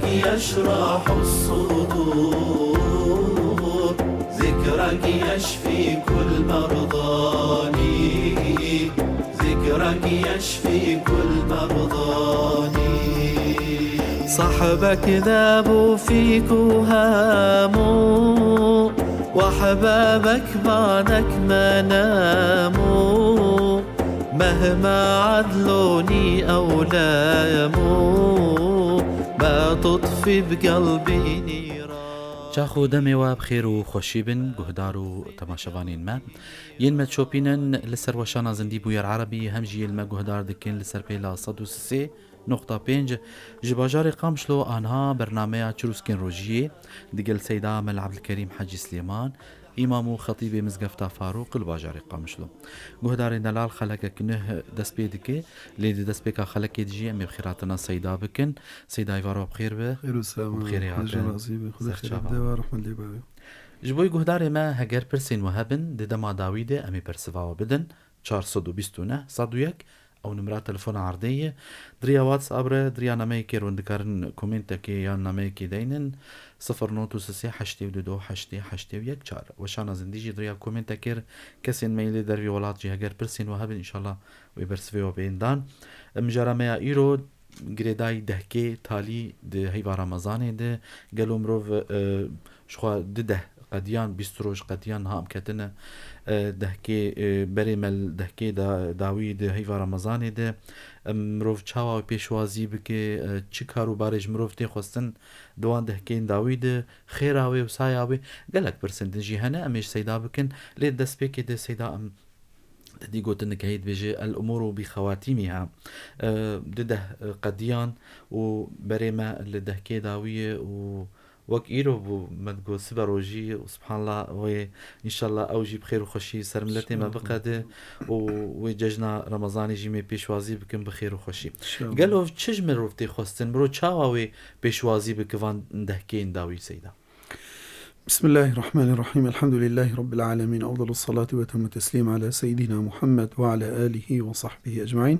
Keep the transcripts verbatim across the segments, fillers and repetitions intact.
يشرح الصدور، ذكرك يشفي كل مرضاني، ذكرك يشفي كل مرضاني. صحبك ذابوا فيك وهاموا، وأحبابك بعدك ما ناموا. مهما عدلوني أو لاموا، ما تطفي بقلبي نيران. Çax û demê we bi xêr û xweşî bin, guhdar û temaşevanên me. Yên me çopînin li ser weşana zindî Bûyer Erebî, hem jî yên me guhdar dikin li ser pêla sed û sê nokta pênc. Ji bajarê Qamişlo anha bernameya Çirûskên Rojiyê digel Seyda Mel Ebdilkerîm Hecî Silêman, Îmam û Xetîbê Mizgefta Farûq li bajarê Qamişlo. Guhdarên delal, xelekek nuh dest pê dike, lê di destpêka xelekê de jî em ê bi xêr hatina Seyda bikin. Seyda, êvara we bi xêr be. Xêr û selamet. Bi xêrê hatin. Xwedê razî be. Xwedê xêrê bide we, rehmet lê bawe. Ji bo guhdarê me, heger pirsên we hebin, di dema dawî de em ê bersiva we bidin. Çar sed û bîst û neh, sed û yek, ew nimera telefona erdê ye. Di riya WhatsApp re, di riya nameyekê re hûn dikarin komentekê yan nameyekê deynin. Sifir not û sê heştê û du heştê heştê û yek çar. Weşana zindî jî di riya komentekê re, kesên me yên li dervî welat jî heger pirsên we hebin, înşallah wê bersivê we bên dan. Mijara me ya îro, girêdayî dehkê talî di heyva Remezanê de, gelo mirov, e, jixwe di deh qediyan, bîst roj qediyan niha em ketine, e, dehkê, e, berê me li dehkê da, dawî di heyva Remezanê de, em, mirov çawa wê pêşwazî bike, e, çi kar û barê ji mirov tê xwestin di wan dehkên dawî de, xêra wê û saya wê, gelek pirsên din jî hene, em ê ji Seyda bikin, lê destpêkê de Seyda em Te dî gotinek heye dibêje, "El umuru bi xewatîmiha." E, di deh, e, qediyan û berê me li dehkê dawî ye û wek îro bû, me digot sibe rojî û subhanallah wê, înşallah ew jî bi xêr û xweşî ser miletê me biqede û wê cejna Remezanê jî me pêşwazî bikin bi xêr û xweşî. Înşallah. Gelo çi ji mirov tê xwestin, mirov çawa wê pêşwazî bike van dehkên dawî Seyda? بسم الله الرحمن الرحيم. الحمد لله رب العالمين. أفضل الصلاة وأتم التسليم على سيدنا محمد وعلى آله وصحبه أجمعين.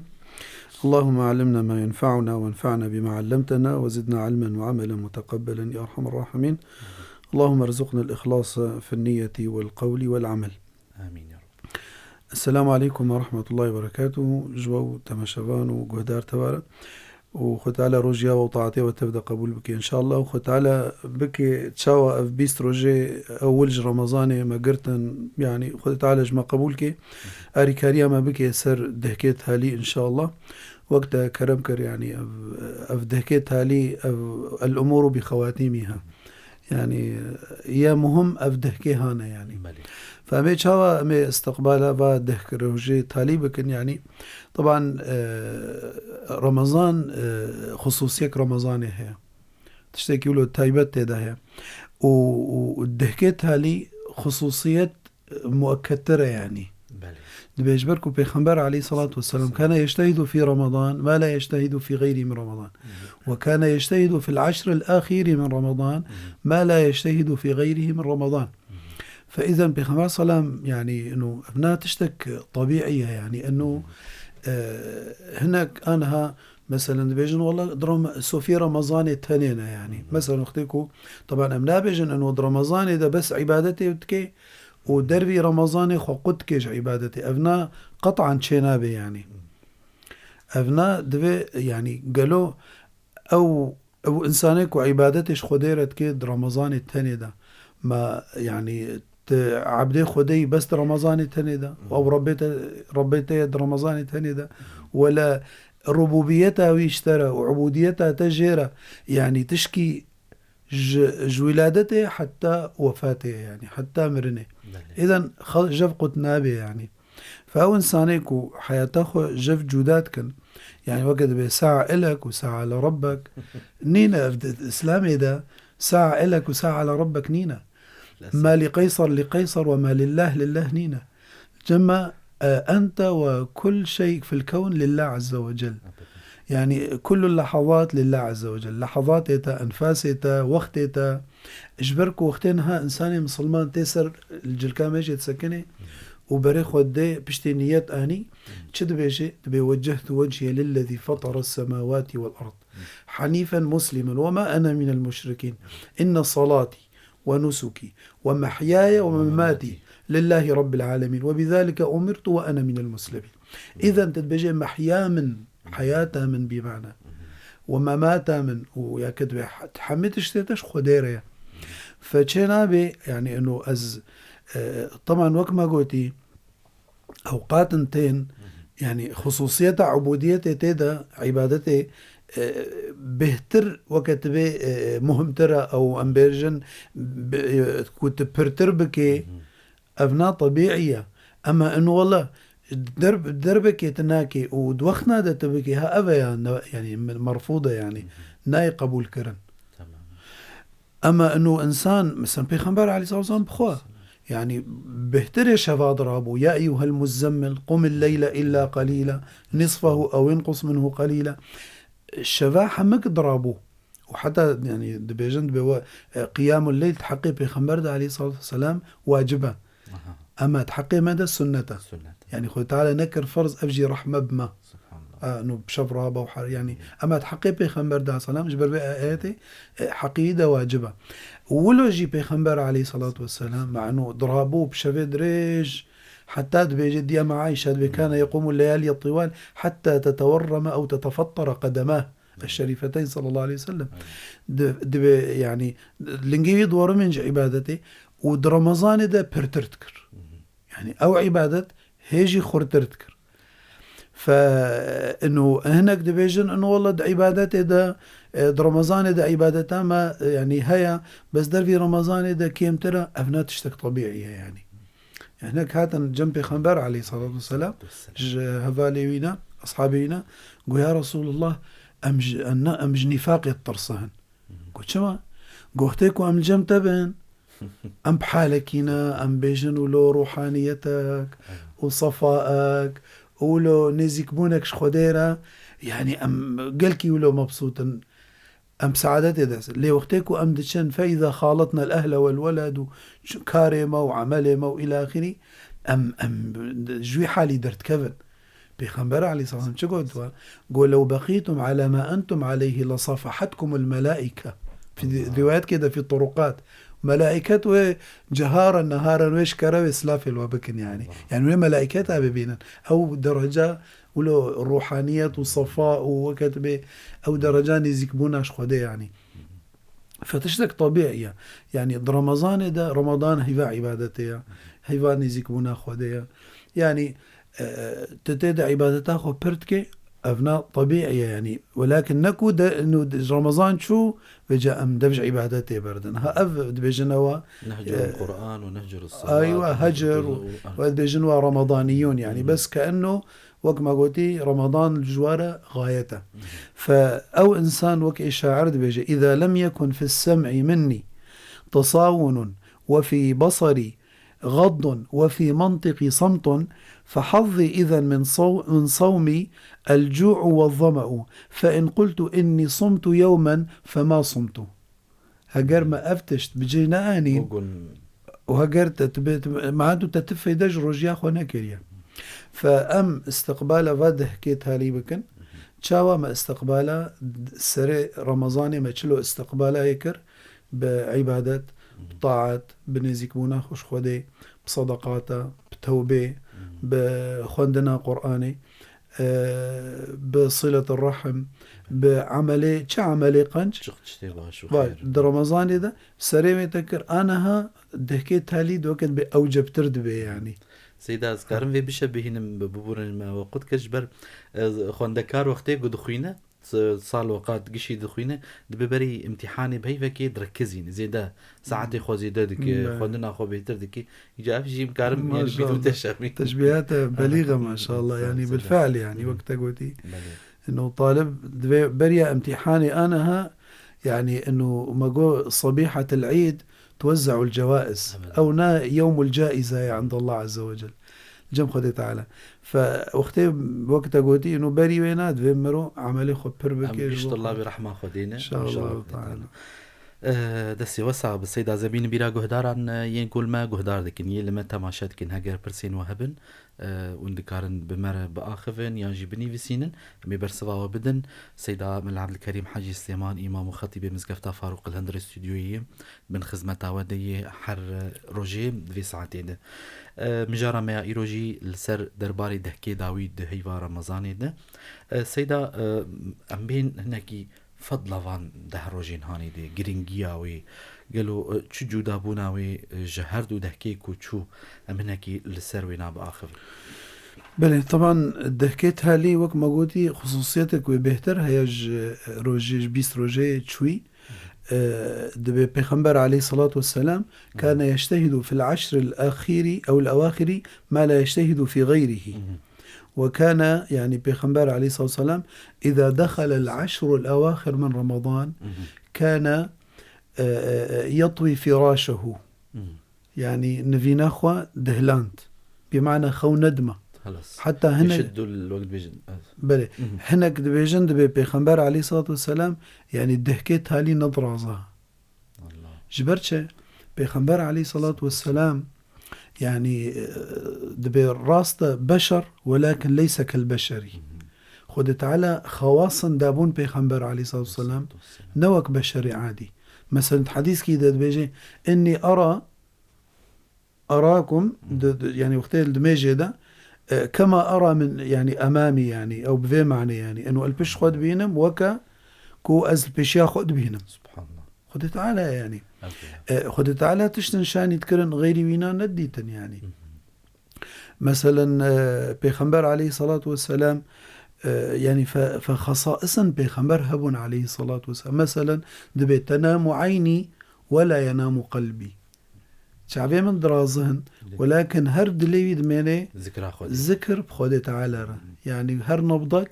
اللهم علمنا ما ينفعنا وانفعنا بما علمتنا وزدنا علما وعملا متقبلا يا أرحم الراحمين. اللهم ارزقنا الإخلاص في النية والقول والعمل. آمين يا رب. السلام عليكم ورحمة الله وبركاته. Ji we û temaşevan û guhdar tevare. û Xwe Teala rojiya we û taetê we tev de qebûl bike, înşallah. Û Xwe Teala bike çawa ev bîst rojê ewil ji Remezanê me girtin, yanî Xwe Teala ji me qebûl ke, erîkariya me bike ser dehkê talî, înşallah. Wek te kerem kir, yanî ev, ev dehkê talî, ev el umuru bi xewatîmî ha. Yanî, ye muhim ev dehkê hane, yanî. Belê. Fe em ê çawa em ê istiqbala va dehkirojê talî bikin, yanî, teban, e, Remezan, e, xusûsiyek Remezanê heye. Tiştekî wilo taybet tê de heye. Û, û dehkê talî xusûsiyet muekkedtir e, yanî. Belê. Dibê ji ber ku Pêxember aleyhissalatu vesselam kana yectehidu fî Ramadan ma la yectehidu fî xeyrî min Ramadan. Ve kana yectehidu fil eşril ahîrî min Ramadan ma la yectehidu fî xeyrî min Ramadan. Fe îzen Pêxember selam, yanî, inu, evna tiştek tebîî ye, yanî, inu, e, hinek anha, meselen, dibêjin, wela, di Ram-, sofî Remezanê tenê ne, yanî. Meselen, wextê ku, teban em nabêjin, inu, di Remezanê de bes îbadetê dike, û dervî Remezanê xwe qut dike ji îbadetê. Evna qet'an çênabe, yanî. Evna divê, yanî, gelo ew, ew însanê ku îbadetê ji Xwedê re dike di Remezanê tenê de. Ma, yanî, tu ebdê Xwedê yî bes di Remezanê tenê de. Û ew Rebbê te, Rebbê te ye di Remezanê tenê de. Wela rububiyeta wî ji te re û ubudiyeta te jê re, yanî, tişkî ji, ji wîladetê heta wefatê, yanî heta mirinê. Belê. Îden xel-, jev qut nabe, yanî. Fe ew însanê ku heyata xwe jev cuda dikin, yanî weke dibe sa'a ilek û sa'a li Rebbek, nîne ev di Îslamê de sa'a ilek û sa'a li Rebbek nîne. Lillah. Ma li Qeysar li Qeysar ve ma lillah lillah nîne. Cema, e, ente ve kul şey fil kewn lillah azze ve cel. Yanî, kullu lehazat lillah azze ve cel. Lehazatê te, enfasê te, wextê te. Ji ber ku wextê niha însanê misilman tê ser li cilka me jê disekine û berê xwe dê piştê niyet anî, çi dibêje? Dibê: "Weccehtu wechiyê lillezî fetara semawatî wel erd, henîfen muslimen, we ma ene minel muşrikîn. Inne salatî we nusukî we mehyaye we mematî lillahi rabbil alemîn. We bizalike umirtu we ene minel muslimîn." Îzen tu dibêje: "Mehya min, heyata min bî mana. We memata min." Û ya ke dibê he-, hemî tiştê te ji Xwedê re ye. Fe çê nabê, yani, ino ez, e, teman wek me gotî, ewqatin tên, yani, xusûsiyeta ubûdiyetê tê de, îbadetê, e, bêhtir weke tibê, e, muhimtir e, ew em bêjin, bi-, e, ku tu pirtir bikê, ev na tebîî ye. Ema in wele derb-, derbekê tu nakê û di wextna de tu bikê, ha, ev e ya ne-, yani, merfûd e, yani, nayê qebûl kirin. Tamam. Ema ino insan, mesela Pêxember aleyhissalatu vesselam bi xwe, yani, bêhtirê şeva dirabû: "Ya eyyuhel muzzemmil, qumil leyle illa qalîla, nisfahu ew inqus minhu qalîla." Şeva hemik dirabû. Û heta, yani, dibêjin, dibê we, e, qiyamul leyl di heqê Pêxember de aleyhissalatu vesselam wacib e. Aha. Ema di heqê me de sunnet e. Sunnet e. Yani, Xwedê Teala nekir ferz, ev jî rehme bi me. Subhanallah. A, no bi şev raba û her, yani, ema di heqê Pêxember de selam, ji ber vê ayetê, e, heqî de wacib e. Û wilo jî Pêxember aleyhissalatu vesselam, mano dirabû bi şevê dirêj, heta dibêje diya me Ayşe, dibê: "Kana yequmu leyaliye tiwal, hatta tetewerreme ew tetefattara qedemah." Eşşerîfeteyn sallallahu aleyhi ve sellem. Di-, dibê, yani, lingê wî diwerimên ji îbadetê û di Remezanê de pirtir dikir. Yani, ew îbadet hê jî xurtir dikir. Fe ino hinek dibêjin, ino wele di îbadetê de, e, di Remezanê de îbadeta me, e, yani, heye, bes dervî Remezanê de kêmtir e, ev ne tiştek tebîî ye, yani. Hinek hatin cem Pêxember aleyhissalatu vesselam, ji hevalê wî ne, ashabê wî ne, got: "Ya Resulullah, em ji, em ne, em ji nîfaqê ditirsin." Got: "Çima?" Got: "Wextê ku em li cem te bin, em bi halekî ne, em bêjin wilo ruhaniyetek û sefaek û wilo nêzîkbûnek ji Xwedê re, yani, em gelkî wilo mebsût in." Em bi seadetê de, lê wextê ku em diçin, fe îza xaletnel ehle wel weled û ç-, karê me û emelê me û îlâ axirî, em, em ji wî halî derdikevin. Pêxember aleyhisselam çi got we? Got: "Lew beqîtum ala ma entum aleyhi lesafahatkumul melaike." Fi riwayetkê de fi turuqat. Melaiket wê cihara neharan wê ji kere wê silafê li we bikin, yani. Yani wê melaiketa bibînin. Ew dereca wilo ruhaniyet û sefa û weke dibê ew dereca nêzîkbûna ji Xwedê, yanî. Fe tiştek tebîî ye. Yanî di Remezanê de, Remedan heyva îbadetê ye, heyva nêzîkbûna Xwedê ye. Yanî, e, tu tê de îbadeta xwe pir dikê, ev na tebîî ye, yanî. Welakin ne ku de, nu, Remezan çû, vêca em dev ji îbadetê berdin. Ha, ev dibêjin ewa, Nehcul e, Qur'an û nehcul salat aywa, û hecr û, û, û, we dibêjin wa Ramadaniyûn, yanî. Hı hı. Bes ke enno, wek me gotî, Ramadan ji we re xayet e. Hı hı. Fe ew insan wek ê şair dibêje: "Îza lem yekun fis sem'î minnî tesawunun we fî besarî gaddun we fî mentikî samtun, fe hazzî îzen min saw-, min sawmî el-cû'u we zeme'u, fe in qultu innî sumtu yewmen fe ma sumtu." Heger me ev tişt bi cih neanîn, Bûbûn. û heger te, tu bê, tu, me tu te tu feyde ji rojiya xwe nekiriye. Fe em istiqbala va dehkê talî bikin. Çawa me istiqbala serê Remezanê me çilo istiqbala yê kir? Bi îbadet, bi taat, bi nêzîkbûna xwe ji Xwedê, bi sedeqata, bi tewbê, bi xwendina Qur'anê, e, bi siletir rahim, bi emelê, çi emelê qenc? Çi tiştê baş û Vay, xêr. Di Remezanê de serê wê te kir, aniha dehkê talî di wekê dibê ewcebtir dibê, yanî. Seyda, ez karim vê bişe bihînim, bi-, bibûrin me we qut kir, ji ber, e, xwendekar wextê ku dixwîne, s-, sal weqat gişî dixwîne, dibe berî imtîhanê bi heyvekê direkizîne, zêde saetê xwe zêde dike, Belê. xwendina xwe bêhtir dike. Îca ev jî em karim, yanî, Maşallah. bîdû teşemî. Teşbîhate belîg e, Aha. maşallah, Sağ ol, yanî, sağ ol. bilfe'l, yanî, Hı hı. wek te gotî. Belê. Ino talib divê beriya imtîhanê aniha, yanî, ino me got sebîhatil Eid tuwezze'ul cewaiz. Evet. Ew na yewmul caize ye indallah azze ve cel. Cem Xwedê Teala. Fe wextê wek te gotî, ino berî wê na, divê mero emelê xwe pir Em bike, ji giş bo tillabê rehma Xwedê ne. İnşallah İnşallah Teala. Teala. Eh, destê we sax be Seyda Zemîn, bîra guhdaran, eh, yên ku li me guhdar dikin, yê li me temaşe dikin, heger pirsên we hebin, eh, hûn dikarin bi me re biaxivin yan jî binivîsînin, em ê bersiva we bidin. Seyda Mela Ebdilkerîm Hecî Silêman, îmam û xetîbê Mizgefta Farûq el Hindirê stûdyoyê ye, bin xizmeta we de yê her, eh, rojê di vê saetê de. Eh, mijara me ya îro jî li ser derbarê dehkê dawî di heyva Remezanê de. Eh, Seyda, eh, em bên hinekî fedla van deh rojên hanê de, giringiya wê, gelo, e, çi cudabûna wê, e, ji her du dehkê ku çû, em hinekî li ser wêna biaxivin. Belê, teban dehkê talî, wek me gotî, xusûsiyetek wê bêhtir heye ji rojê, ji bîst rojê çûyî. E, dibê Pêxember aleyhissalatu vesselam, kane yeştehidu fil eşril axîrî ew el ewaxîrî ma la yeştehidu fî xeyrîhî. Ve kane, yani Pêxember aleyhissalatu vesselam, îza dexelel eşrul ewaxir min Ramadan, kane, e, e, e, yetwî firaşehu. Yani nivîna xwe dihland. Bi mana xew nedima. Helas. Heta hinek Yeşeddu l-, wek dibêjin. Belê. Hinek dibêjin, dibê Pêxember aleyhissalatu vesselam, yani dehkê talî nediraza. Allah. Ji ber çi? Pêxember aleyhissalatu vesselam, yani, e, dibê rast e beşer, welakin leyse kel beşerî. Xwedê Teala xewasin dabûn Pêxember aleyhissalatu vesselam, ne wek beşerê adî. Mesela, di hedîskî de dibêje, "Inni ara, arakum", di, di, yani, wextê li dimêjê de, e, "kema ara min, yani, emamî", yani, ew bi vê manê, yani, eno el pişt xwe dibînim, weke ku ez li pêşiya xwe dibînim. Subhanallah. Xwedê Teala, yani. E, Xwedê Teala tiştin şanî dikirin, xeyrî wîna nedîtin, yani. Meselen, e, Pêxember aleyhissalatu vesselam, e, yani fe, fe xesaisin Pêxember hebûn aleyhissalatu vesselam. Meselen, dibê tenamu eynî ve la yenamu qelbî. Çavê min dirazihin, welakin her dilê wî dimêne zikra Xwedê. Zikir bi Xwedê Teala re. Yani her nebdek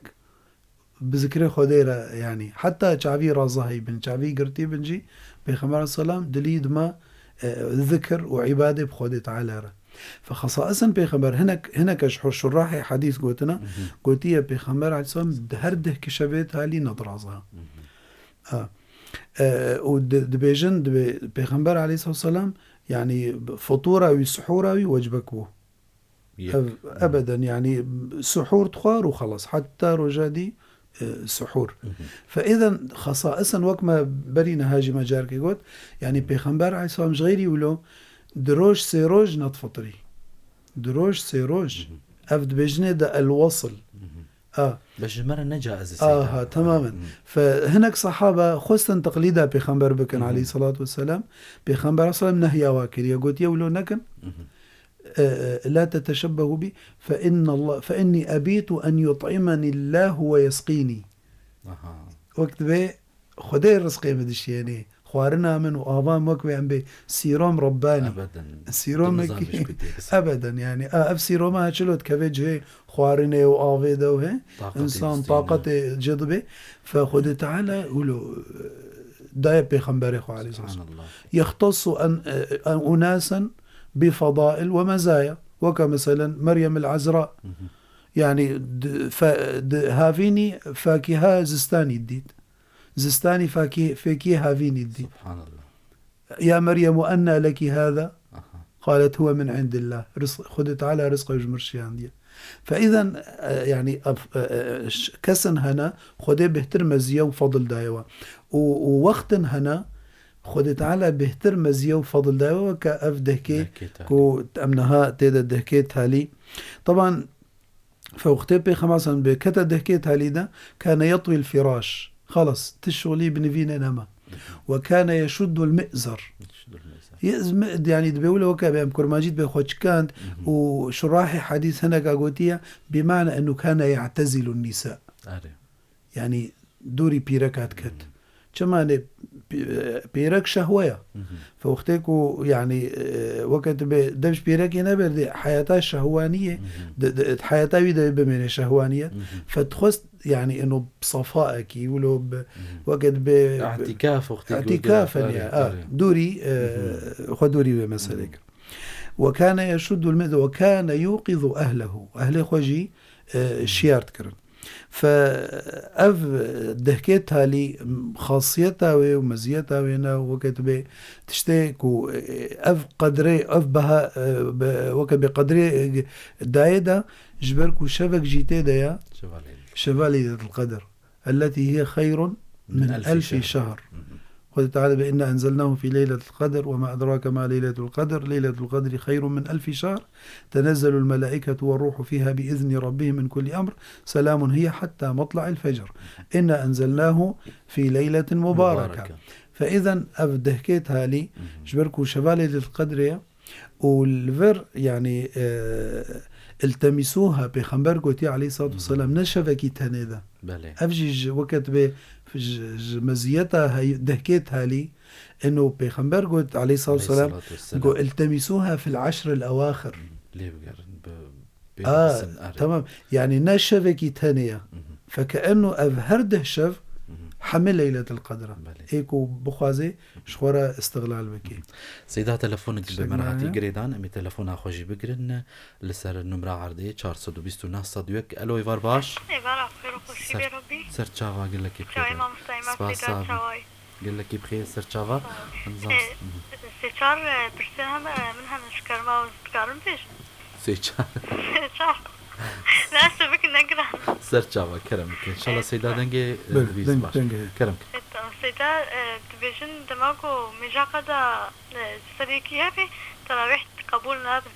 bi zikrê Xwedê re, yani, heta çavî razahî bin, çavî girtî bin jî, Pêxember aleyhisselam dilî dima, e, zikir û îbadê bi Xwedê Teala re. Fe xesaisin Pêxember, hinek, hineke ji şurahê hedîs gotina, gotiye Pêxember aleyhisselam di her deh kişevê talî nediraza. Ha. E, û di-, dibêjin, dibê-, Pêxember aleyhisselam, yani, fitura wî, suhura wî wecbek bû. Yek. Ev, ebeden, yani, suhur dixwar û xelas. Heta roja dî, e, suhur. Fe îzen xesaisen wek me berî niha jî me carekê got, yani, Pêxember aleyhisselam ji xeyrî wilo di roj sê roj nedifetirî. Di roj sê roj. Ev dibêjinê de el-wasl. A. Bes ji me re ne caiz e, Seyda. Aha, temamen. Fe hinek sahaba xwestin teqlîda Pêxember bikin, aleyhissalatu vesselam. Pêxember aleyhisselam nehya wa kiriye. Gotiye, wilo nekin. E, e, "La teteşebbehu bi, fe inna Allah, fe inni abitu en yut'imani Allahu ve yesqini." Aha. Wek dibê Xwedê rizqê min dişiyênê. Xwarina min û ava min wek wê em bê sîrom Rabbani. Ebeden. Sîromekî. Tu nizanî pişt ku tê kisa. Ebeden, yani, a, ev sîroma çilo dikeve cihê xwarinê û avê de û he. Taqetê insan distîne. Taqetê cê dibe. Fe Xwedê Teala wilo, e, daye Pêxemberê xwe aleyhisselam. Subhanallah. Yextasu en, e, en unasen bi fadail ve mezaya. Weke meselen Meryem el Ezra. Yani, di, fe, di havînî fakiha zistanî dît. Zistanî fakî-, fêkiyê havînî dît. Subhanallah. "Ya Meryem, enna leki hâzâ?" Aha. Qalet, "Huve min indillah." Rizq, Xwedê Teala rizq ew ji mir şiyandiye. Fe îzen, e, yani, ev, e, e, ş-, kesin hene, Xwedê bêhtir meziye û fadil daye we. Û, û wextin hene, Xwedê Teala bêhtir meziye û fadil daye we, weke ev dehkê. Dehkê talî. Ku em niha tê de dehkê talî. Teban, Fe wextê Pêxember sen bê kete dehkê talî de, kane yetwîl firaş. Xelas, ti şolî binivîne nema. Ve kane yeşuddul mi'zer. Yeşuddul mi'zer. Yez mi-, yani dibê wile weke bê em kurmancî dibê xwe çikand û şurahê hedîs hineka gotiye, bi mana ennu kane ya'tezilun nisa. Are. Yani dûrî pîreka diket. Çima ne pî-, pîrek şehwe ya. Fe wextê ku, yani, e, weke tu bê dev ji pîrekê neberdê, heyata şehwaniyê, de, de, heyata wî de bimêne şehwaniye. Fe dixwest, yani, eno bi safaekî, wilo bi, weke tu bê, Îtîkaf, wextê ku îtîkafen dê, ya, erê, a, erê. Dûrî, e, xwe dûrî wê meselê kir. Ve kane yeşuddul mi'zer, ve kane yuqizu ehlehu. Ehlê xwe jî, e, şiyar dikirin. Fe ev dehkê talî xasiyeta wê û meziyeta wê ne weke tu bê tiştê ku, e, ev qedrê, ev beha, e, be-, weke bê qedrê, e, dayê de, ji ber ku şevek jî tê de ye, Şeva Leyletul Qedr. Şeva Leyletul Qedr. التي هي خير من ألف شهر. Xwedê Teala bê, "إنا أنزلناه في ليلة القدر وما أدراك ما ليلة القدر، ليلة القدر خير من ألف شهر، تنزل الملائكة والروح فيها بإذن ربهم من كل أمر، سلام هي حتى مطلع الفجر، إنا أنزلناه في ليلة مباركة." Mubareke. Fe îzen ev dehkê talî, ji ber ku şeva Leyletul Qedrê ye, û li vir, yanî, e, التمسوها, Pêxember gotiye aleyhissalatu vesselam, ne şevekî tenê de. Belê. Ev jî ji weke tu bê ji, ji meziyeta hey-, dehkê talî, eno Pêxember got aleyhissalatu vesselam, Aleyhissalatu vesselam. Got, "التمسوها في العشر الأواخر." Lê bigerin, bi, bi A, bisin, erê. Tamam. Yanî ne şevekî tenê ye. Fekeno ev her deh şev hemê Leyletil Qedr e. Belê. Ê ku bixwaze ji xwe re istiqlal bike. Seyda, telefonek bi me rehatî girêdan, em ê telefona xwe jî bigirin. Li ser numra erdê çar sed û bîst û neh sed û yek. Elo, êvar baş. Êvar xêr û xweşî bê Rabbî. Ser çava, gelekî bixêr. Çawê mamosta, êvar Spas Seyda abi. Çawayî. Gelekî bixêr, ser çava. Sağ ol. Em zan- Ee, sê çar, e, pirsê hene, e, min hene ji kerema dikarim bêjim. Sê çar. Sê çar. Ne, sê bik ne giran. Ser çava, kerem bike. Înşallah Seyda dengê, e, Belê, dibî deng-, baş. Dengê. Kerem bike. E, tamam, Seyda, e, dibêjin dema ku mêja qeda, e, ser yekî hebe, terawîh qebûl nabe.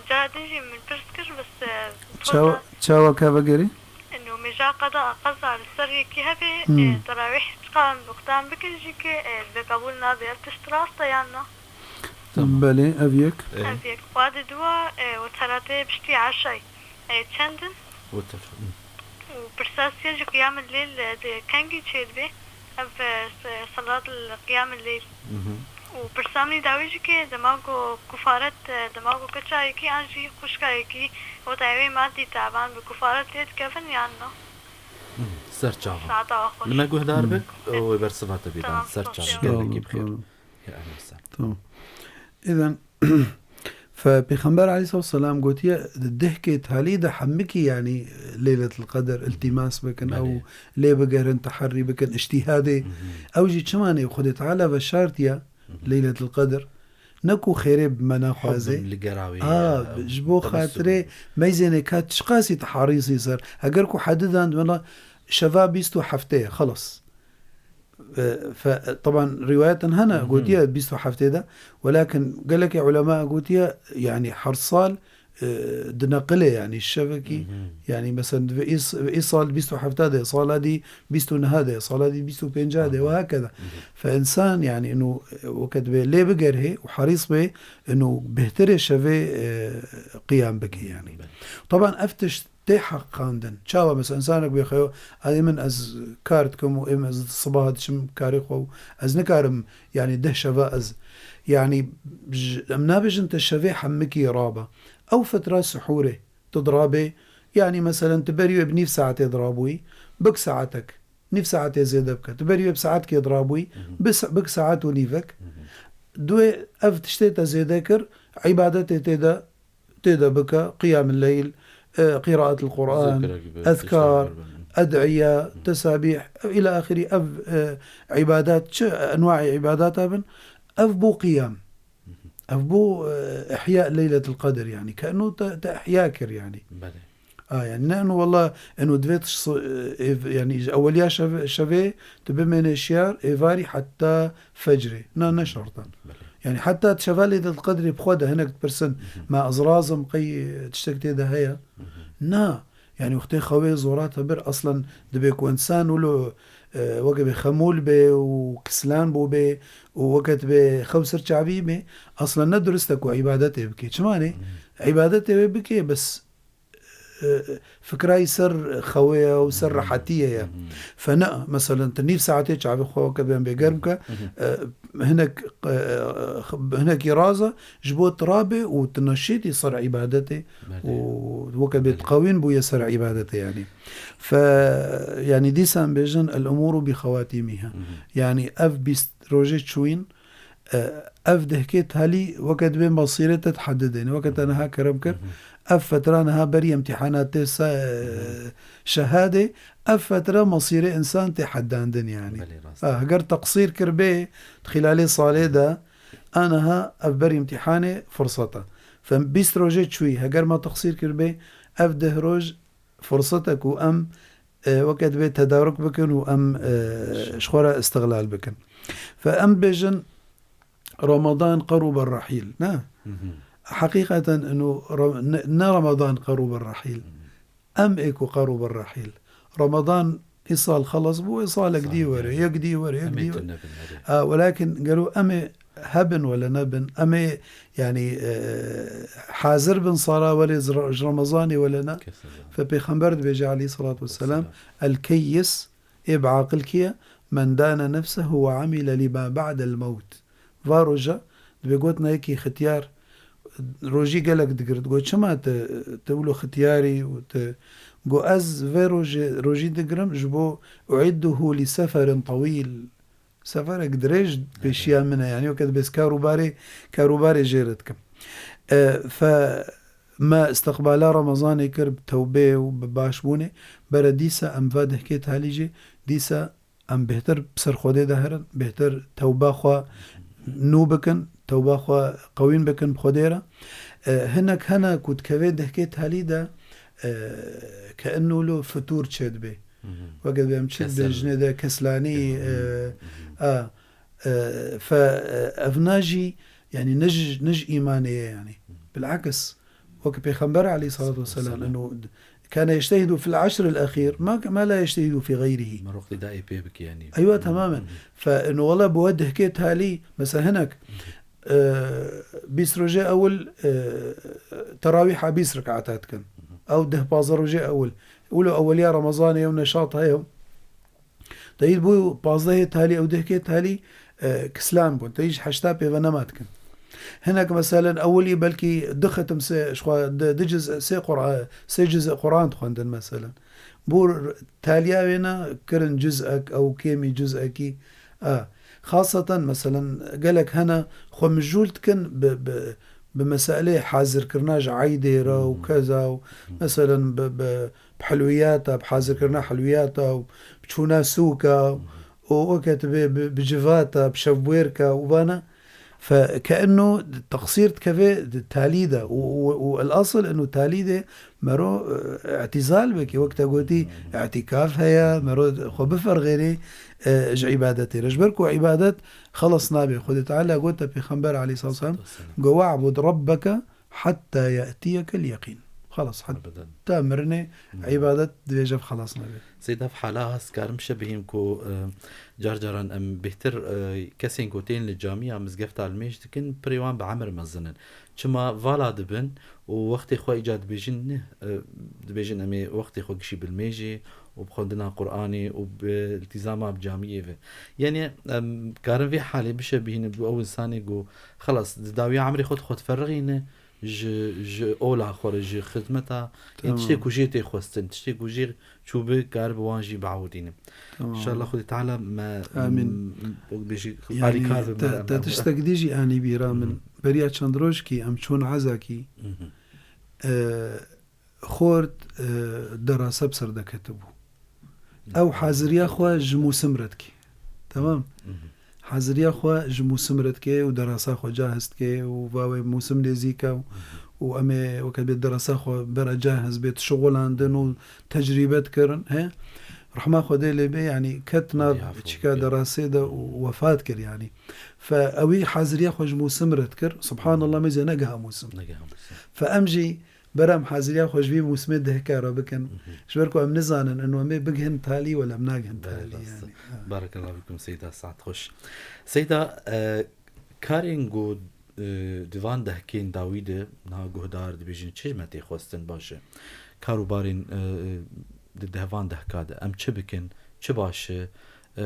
Cara din jî min pirs kir, bes, e, Çawa, çawa ka vegerî? Eno mêja qeda, qeza li ser yekî hebe, Hmm. e, terawîh çiqan wextan bikin jî ki, e, divê qebûl nabe. Ev tişt rast e yan na? Tamam. Belê, ev yek. E. Ev yek. Wa di dua, e, weteratê piştî eşay, e, çend in? Weter, hmm. Û pirsa sê jî qiyamil leyl, e, di kengî çêdibe? Ev, e, se-, selat li qiyamil leyl. Mhm. Û pirsa min dawî jî ke dema ku kufaret, e, dema ku keça yekî an jî xwişka yekî weta wê madî taban bi kufaret lê dikevin yan na? Hmm, ser çava. Saeta we xweş. Li me guhdar bik, Hmm. û wê bersiva te bî dan. Tamam, Ser çava. Sağ olun, Gelekî bixêr. Tamam. Ya ehlen sen. Tamam. Îzen, fe Pêxember aleyhissalatu vesselam gotiye, di dehkê talî de hemikî, yanî, Leyletul Qedr iltîmas bikin, Belê. ew lê bigerin, teherrî bikin, îctîhadê. Mhm. Ew jî çima nê? Xwedê Teala veşartiye Mhm. Leyletul Qedr. Ne ku xêrê bi me naxwaze. Hub li gera wê A, ye, ji bo tebessum. xatirê meyzênê ka çiqasî tu harîsî ser. Eger ku hedidan, wela şeva bîst û heftê ye, xelas. E, fe-, teban rîwayetin hene, Mhm. gotiye bîst û heftê de, welakin gelekê ulema gotiye, yanî her sal, e, dineqile, yanî şevekî, Mhm. yanî mesela di vê îs-, vê îsal bîst û heft de, sala dî bîst û neh de, sala dî bîst û pênc de, Aha. Ve hakeza. Mhm. Fe însan, yanî, ino, e, weke divê lê bigerhê û herîs bê, ino bêhtirê şevê, e, qiyam bike, yanî. Belê. Teban ev tişt tê heqandin. Çawa mesela însanek bê xeyo, "Ê min ez kar dikim û ê min ez sibaha diçim karê xwe û ez nikarim, yanî deh şeva ez." Yanî j-, em nabêjin te şevê hemikî rabe. Ew fetra sihûrê tu dirabê, yanî meselen tu berî wê bi nîv saetê dirabûyî, bik saetek, nîv saetê zêde bike. Tu berî wê bi saetkê dirabûyî, Mhm. bi sa-, bik saet û nîvek. Mhm. Duê ev tiştê te zêde kir, îbadetê tê de tê de bike, qiyamil leyl, e, qîraetil Quran, Zikrek bi, ezkar, tiştek bi. ed'iye, Hı. tesabîh, îla axirî ev, e, îbadat, çi enwaî îbadata bin, ev bû qiyam. Hı hı. Ev bû, e, ihya Leyletil Qedr, yanî, ke eno te, te ihya kir, yanî. Belê. A, yanî, ne eno, wela, eno divê tu s-, e, ev, yanî, ji eweliya şev-, şevê tu bimêne şiyar, êvarî heta fecrê. Na, ne şert e. Belê. Yanî heta şeva Leyletul Qedrê bi xwe de hinek dipirsin, Hı hı. "Ma ez razim qey tiştek tê de heye?" Hı hı. Na. Yanî wextê xewê zora te bir, aslen dibê ku însan wilo, e, weke bê xemûl bê û kislan bû bê û weke dibê xew ser çavî bê, aslen ne durist e ku îbadetê bikê. Çima nê? Hı. Îbadetê wê bikê, bes e, fikra yî ser xewê ye û ser Hı hı. rehetiyê ye. Hı hı. Fe ne, meselen, tu nîv saetê çavê xwe weke bê em bê germ ke, Hı hı. e, hinek, e, hinekî raze, ji bo tu rabê û tu neşîtî ser îbadetê Belê. û weke bê Belê. tu qewîn bûye ser îbadetê, yanî. Fe, yanî dîsan bêjin, "El umûru bi xewatîmîha." Hı hı. Yanî ev bîst rojê çûyîn, E, ev dehkê talî weke dibê mesîrê te dihedidêne. Weke te niha kerem kir, Hı Ev fetra niha berî imtîhana tê se-, Hı hı. şehadê, ev fetra mesîrê însan tê hedandin, yanî. Belê, rast. Ha, heger teqsîr kiribê di xîlalê salê de, aniha ev berî imtîhanê firseta. Fe bîst rojê çûyî, heger me teqsîr kiribê, ev deh roj firsetek û em, e, weke dibê tedaruk bikin û em, e, ji xwe re îstixlal bikin. Fe em bêjin, Ramadan qeruba rehîl, ne? Hı hı. Heqîqeten ino Ra-, ne, ne Ramadan qeruba rehîl. Hı hı. Em ê ku qeruba rehîl. Ramadan îsal xelas bû, îsalek dî were, yek dî were, yek dî were. Em ê tune bin, erê. A, welakin gelo em ê hebin wele nebin, em ê, yanî, e, hazir bin sala welê ji Ra-, ji Remezanê wele ne. Kesinlikle. Fe Pêxember dibêje aleyhissalatu vesselam, Vesselam. "El-keyyis", ê bi aqil kî ye? "Men dane nefsehu ve amile lima ba'del mewt." Va roja, dibê gotina yekî xitiyar, rojî gelek digir. Digot, "Çima tu, tu wilo xitiyarî û tu?" Got, "Ez vê rojê, rojî digirim ji bo uidduhu li seferin tawîl." Seferek dirêj pêşiya min e. Yanî weke dibê ez karûbarê, karûbarê jê re dikim. E, fe me istiqbala Remezanê kir bi tewbê û bi başbûnê. Bere dîsa em va dehkê talî jê, dîsa em bêhtir bi ser Xwedê de herin, bêhtir tewba xwe nû bikin, tewba xwe qewîn bikin bi Xwedê re. E, hinek hene ku dikeve dehkê talî de, e, ke inu lo fitûr çêdibe. Hı hı. Weke dibê em çi Kesel. Dibêjinê de keslanî, Hı hı. E, Hı hı. a, e, fe, e, evna jî, yanî ne ji, ne ji îmanê ye, yanî. Hı. Bilakis, weke Pêxember aleyhissalatu vesselam, Vesselam. Inu, kana yectehidu fil eşril exîr, ma, ma la yectehidu fî xeyrihî. Merok dê daê pê bike, yanî. Eywa, Hı hı. Tamamen. Hı hı. Fe, inu, wela bi we dehkê talî, mesela hinek, Hı hı. E, bîst rojê ewil, e, terawîha bîst rekata dikin. Hı hı. Ew deh pazdeh rojê ewil. Wilo eweliya Remezanê ew neşat heye. Te yî bû pazdehê talî, ew dehkê talî, e, kislan bûn. Te yî ji heşta pê ve nema dikin. Hinek meselen ewilî belkî du xetim sê, ji xwe di, di ciz sê Qur'a-, sê ciz Qur'an dixwendin meselen. Bû taliya wêna kirin ciz'ek, ew kêmî ciz'ekî. A, xaseten, meselen, gelek hene xwe mijûl dikin bi, bi, bi meseleyê hazirkirina ji eydê re û Hmm. keza û, Hmm. meselen, bi, bi, bi helwiyata, bi hazirkirina helwiyata û bi çûna sûka û, Hmm. û weke tu bê bi, bi civata, bi şevbûyerka û vana. Fe, ke eno teqsîr dikeve di talî de û, û, û el asıl eno talî de mero, e, îtîzal bike. Wek te gotî, Hmm. îtîkaf heye, mero xwe biferxêrê, e, ji îbadetê re. Ji ber ku îbadet xelas nabe. Xwedê Teala gote Pêxember aleyhissalatu vesselam, Vesselam. Go, "We'bud rabbeke hatta ye'tiyekel yeqîn." Xelas, Ebeden. Heta mirinê Hmm. îbadet divê ji xelas nabe. Seyda, ev hala ez karim şebihîm ku, e, car caran em bêhtir, e, kesên ku tên li camiya mizgefta limêj dikin, pirê wan bi emir mezin in. Çima vala dibin û wextê xwe îca dibêjin, ne, e, dibêjin em ê wextê xwe gişî bilmêjê û bi xwendina Qur'anê û bi iltîzama bi camiyê ve. Yanî em karin vê halê bişebihînin bi ew insanê ku xelas di dawiya emrê xwe xwe diferixîne, ji, ji ola xwe re, ji xizmeta, yên Tamam. tiştê ku jê tê xwestin, tiştê ku jê çûbi, karibi wan jî biewidîne. Tamam. İnşallah Xwedê Teala me, Amîn. m-, m-, wek bêjî, Yanî alîkar bibe te, me, te me. Tiştek dî jî anî bîra min. Hı hı. Beriya çend rojkî em çûn Ezakî, Hı hı. e, xort, e, derasa bi ser de ketibû. Ew haziriya xwe ji mûsim re dike. Temam? Hı hı. Haziriya xwe ji mûsim re dike û derasa xwe cahiz dike û va wê mûsim nêzîk e û, Hı hı. û em ê weke bê derasa xwe bera cahiz bê dişixulandin û tecrîbe dikirin, he? Rehma Xwedê lê bê, yanî ket nav Xwedê afû çika bike. derasê de û wefat kir, yanî. Fe ewî haziriya xwe ji mûsim re dikir. Subhanallah, mêze negeha mûsim. Negeha mûsim. Fe em jî Berem haziriya xwe ji vî mûsimê dehka re bikin. Mhm. Ji ber ku em nizanin, ino em ê bigihin talî wele em nagihin Belê, talî rast e. Yani. Ha. Barakallahu fikum Seyda, saet xweş. Seyda, e, karên ku, e, di van dehkên dawî de niha guhdar dibêjin çi ji me tê xwestin baş e? Kar û barên, e, di deh van dehka de em çi bikin, çi baş e? E,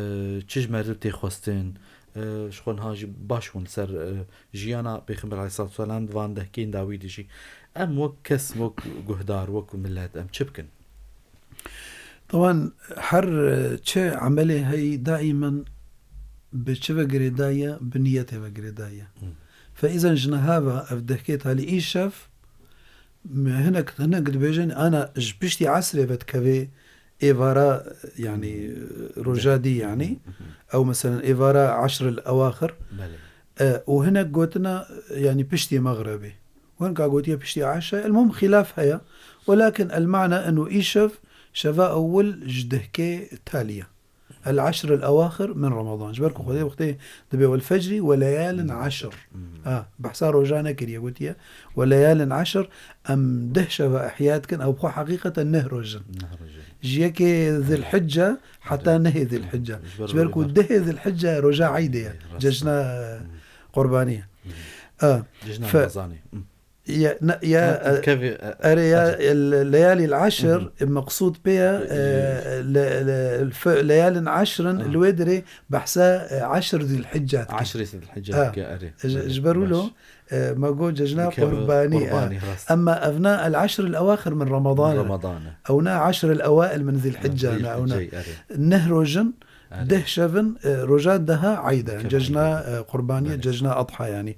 çi ji me re tê xwestin? E, ji xwe niha jî baş bûn li ser, e, jiyana Pêxember aleyhissalatu vesselam di van dehkên dawî de jî. Em wek kes, wek guhdar, wek milet, em çi bikin? Taban her, e, çi emelê heyî daîmen bi çi ve girêdayî ye? Bi niyetê ve girêdayî ye. Hı. Fe îzen ji niha ve ev dehkê talî îşev Me hinek, hinek dibêjin, ana ji piştî esrê ve dikeve êvara, yanî, roja dî, yanî, ew, meselen, êvara eşr el ewaxir. Belê. E, û hinek gotina, yanî, piştî mexrebê. Hinek gotiye piştî eşa. El muhim xilaf heye. Welakin el mana eno îşev, şeva ewil ji dehkê taliye. El eşr el ewaxir min Ramadan. Ji ber ku Xwedê wextê dibe wel fecrî we leyalin eşr. Hmm. Ha, behsa roja nekiriye, gotiye, "We leyalin eşr", em deh şeva ihya dikin, ew bi xwe heqîqeten neh roj in. Neh roj in. Ji yekê Zilhicce heta nehê Zilhicce. Ji ber ku dehê Zilhicce roja eydê ye. Rast. Cejna, hmm, qurbanî ye. Hmm. Ha, cejna fe-, Ramazanê. Hmm. Ya, ne, ya, Ha, e, dikevê, e, erê ya, e, le-, leyalî l-eşr, Mhm. meqsûd pê ye, Bi-, e, le-, le-, fe-, leyalin eşrin, Ah. li wê dirê behsa, e, eşr Zilhicce dike. Eşrê Zilhicce Ha. dike, erê. Ji, Erê, ji ber wilo, baş. e, me got cejna Dikeve qurbanî, e. qurbanî, rast. Emma evna el eşr el ewaxir min Ramadan e. Ramadan e. Ewna eşr el ewail min Zilhicce ne, ewna. Zilhicce, erê. Neh rojin, Erê. deh şevin, e, roja deha eyde, Dikeve cejna, eyde. e, qurbanî, Belê. cejna adha yanî.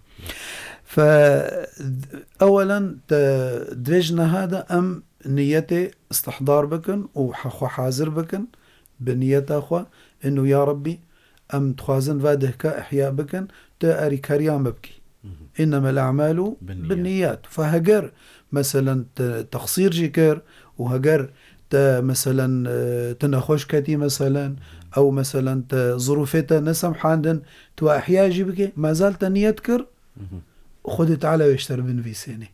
Fe, ewelen, te, di vê ji niha de em niyetê istihdar bikin û he-, xwe hazir bikin bi niyeta xwe. Inu ya Rebbî, em dixwazin va dehka ihya bikin, tu erîkariya me bikî. Mhm. Înnemel a'malu Binniyat. binniyat. Fe heger, meselen, te texsîr jî kir û heger te, meselen, e, tu nexweş ketî, meselen, Mhm. ew, meselen, te zirûfê te nesemhandin, tu ihya jî bikê, mazal te niyet kir, Mhm. Xwedê Teala wê ji te re binivîsênê.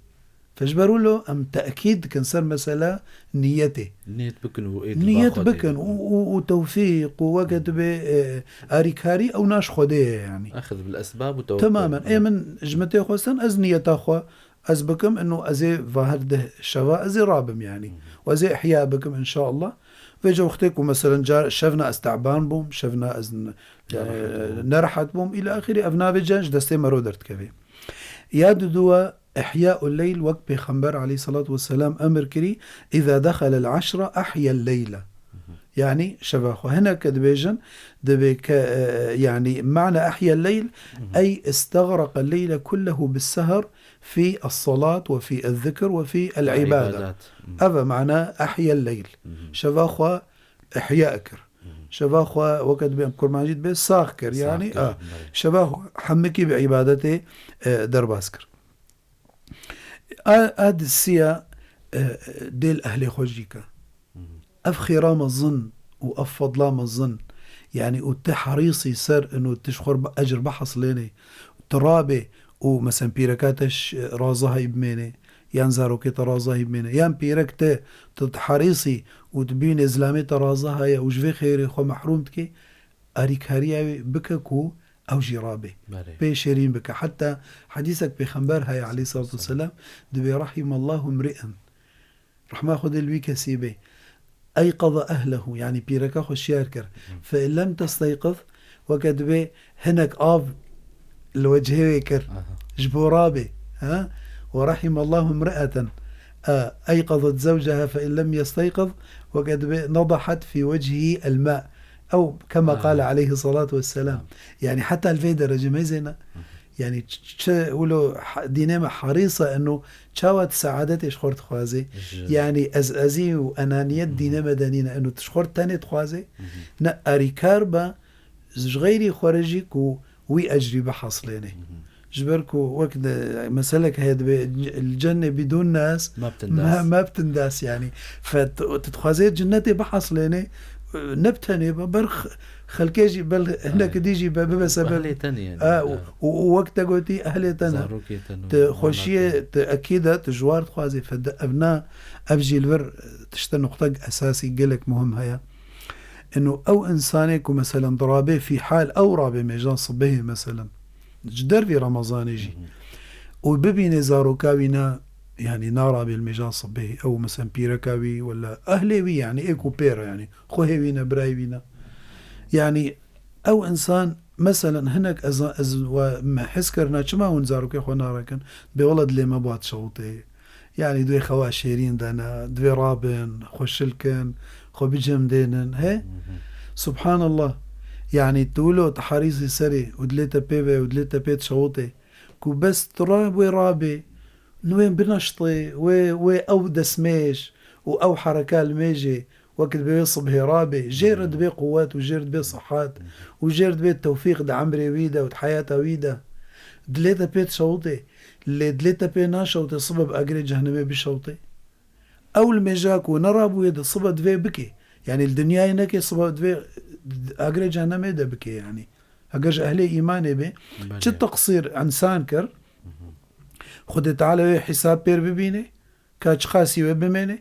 Fe ji ber wilo em tekîd dikin ser mesela niyetê. Niyet bikin û ê diba Niyet Xwedê. bikin û, û, û tewfîq û weke dibê, e, arîkarî ew naş Xwedê ye yanî. Exid bil esbab û tewekkul. Temamen. Ê min ji min tê xwestin, ez niyeta xwe ez bikim, ino ez ê va her deh şeva ez ê rabim yanî. Hı hı. Û ez ê ihya bikim inşallah. Vêca wextê ku meselen car şevna ez teban bûm, şevna ez n-, Ya e, rehet bûm. nerehet bûm, îla axirî ev navê cen ji destê me ro derdikevê. Ya diduwa, ihya ul leyl, wek Pêxember aleyhissalatu vesselam emir kirî, "Îza dexelel eşra ehyel leyla." Hı hı. Yanî şeva xwe. Hineke dibêjin, dibê ke, e, yanî mana ehyel leyl, Hı hı. ey istegraqel leyla kullehu bis sehar fi es-salat ve fi ez-zikr ve fi el-ibadat. Hı. Ev e mana ehyel leyl. Hı hı. Şeva xwe ihya kir. Hı hı. Şeva xwe weke dibê em kurmancî dibê sax kir. Sax Yanî, kir, a, belê. şeva xwe hemikî bi îbadetê, e, derbas kir. A, a disiya, e, dêl ehlê xwe jî ke. Hı hı. Ev xêra mezin û ev fedla mezin, yanî û tu herîsî ser ino tu ji xwe re ecr bihesilênê, tu rabê û mesen pîreka te ş-, razihayî bimênê, yan zarokê te razihayî bimêne, yan pîrek te, tu diherîsî û tu bînê zilamê te razihaye û ji vê xêrê xwe mehrûm dikê, arîkariya wê bike ku ew jî rabê. Belê. Pê şêrîn bike. Heta hedîsek Pêxember heye aleyhissalatu vesselam, dibê, "Rahimallahu mri'en." Rehma Xwedê li wî kesî bê. Eyqaza ehlehu, yanî pîreka xwe şiyar kir. Hı. Fe in lem testeyqiz, weke dibê hinek av li wecihê wê kir. Aha. Ji bo rabê. Ha? Ve rahimallahu mri'eten, e, eyqazet zewceha fe in lem yesteyqiz, weke dibê nedahat fî wecihî el ma. Ew kema Aha. qale aleyhi salatu vesselam. Tamam. Yanî heta li vê derece meyzêne. Hı hı. Yanî ç-, ç-, wilo ha-, dînê me herîs e eno çawa tu seadetê ji xwe re dixwazê? Ji Yanî ez, ezî û enaniyet Hı hı. dînê me de nîne. Eno tu ji xwe re tenê dixwazê? Hı hı. Ne arîkar be, ji xeyrî xwe re jî ku wî ecrî bihesilênê. Hı hı. Ji ber ku wek de meselek heye dibê, "El cenne bidûn nas, Ma bitin ma, das. ma bitin das," yanî. Fe tu, tu dixwazê cinnetê bihesilênê, ne bi tenê be, ber x-, xelkê jî, bel hinek Aynen. dî jî be, bibe Wek sebeb. ehlê tenê yani. Ha, û, Evet. û, û wek te gotî, ehlê te ne. Zarokê te ne, Tu xweşiyê, manatê. tu ekîd e, tu ji war dixwazî, fed-, ev na, ev jî li vir tişte nuqtek esasî gelek muhim heye. Ino ew insanê ku, meselen, dirabê fî hal, ew rabê mêjan sibehê, meselen, ji dervî Remezanê jî. Hı hı. Û bibînê zaroka wî ne, yanî narabê li mêjan sibehê, ew, meselen, pîreka wî, wela ehlê wî, yanî ê ku pê re, yanî xwehê wî ne, birayê wî ne. Yanî ew insan, meselen, hinek ez, ez we me his kirina, çima hûn zarokê xwe narekin? Bê wela dilê me ba dişewitê. Yanî divê xewa şêrîn de ne, divê rabin, xwe şil kin, xwe bicemdênin, he? Hı hı. Subhanallah. Yanî tu wilo tu herîsî serê û dilê te pê ve û dilê te pê dişewitê. Ku bes tu ra-, wê rabê, Nû wê binaştê, wê, wê ew destmêj û ew hereka li mêjê, wek dibê wê sibhê rabê, jê re dibê quwet û jê re dibê sihet û jê re dibê tewfîq di emrê wî de û di heyata wî de. Dilê te pê dişewitê, lê dilê te pê naşewitê sibe bi agirê cehennemê bişewitê. Ew li mêja ku nerabûye de sibe divê bike. Yanî li dinyayê neke sibe divê agirê cehennemê de bike yanî. Heger ji ehlê îmanê be, Belê. çi teqsîr însan kir, Xwedê Teala wê hesab pêr bibîne, ka çiqasî wê bimêne,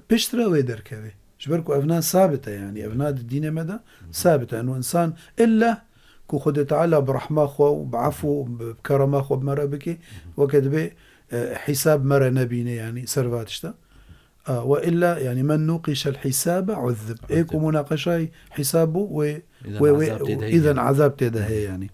piştre wê derkeve. Ji ber ku evna sabit e yanî, evna di dînê me de sabit e. Eno însan illa ku Xwedê Teala bi rehma xwe û bi efû û bi kerema xwe bi me re bike, weke dibê, e, hesab me re nebîne yanî ser va tişta. A, we illa, yanî, "Men nûqîşel hîsabe uzzib." Ê ku munaqeşayî hîsab bû, wê, Îden wê, wê, azab tê de heye îden yanî. azab tê de heye yanî.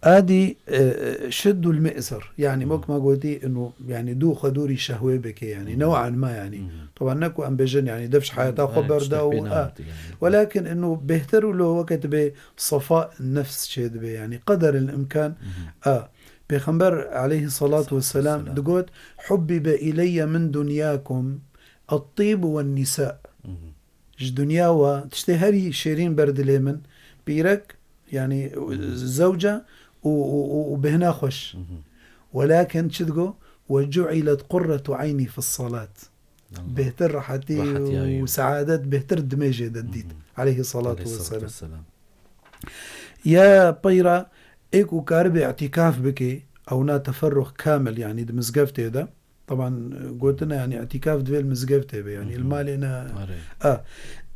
Adî, e, e, şeddul mi'zer. Yanî, wek me gotî, inu, yanî, dû xwe dûrî şehwê bike yanî. New'an ma yanî. Taban ne ku em bêjin, yanî, dev ji heyata xwe Evet, berda işte û, pêna a. hatî yanî. Welakin inu bêhtir û lo weke dibê safa nefs çê dibê yanî. Qederil imkan, a. Pêxember aleyhissalatu vesselam Vesselam. digot, "Hubbibe ileyye min dunyakum at-tib wen nisa." Mhm. Ji dinya we tiştê herî şêrîn ber dilê min, pîrek, yanî Mhm. zewca û, û, û, û bêhna xweş. Mhm. Welakin çi digo? "Ve cu'ilet qurretu eyni fis salat." Allah. Bêhtir rehetî Rehetî û ayê. saadet bêhtir dimêjê de dît. Mhm. Aleyhissalatu Aleyhissalatu vesselam. vesselam. Ya peyra ê ku karibê îtîkaf bike, ew na teferrux kamil, yanî di mizgeftê de. Taban, gotine, yanî îtîkaf divê li mizgeftê be, yanî Hı hı. li malê ne. Are. A,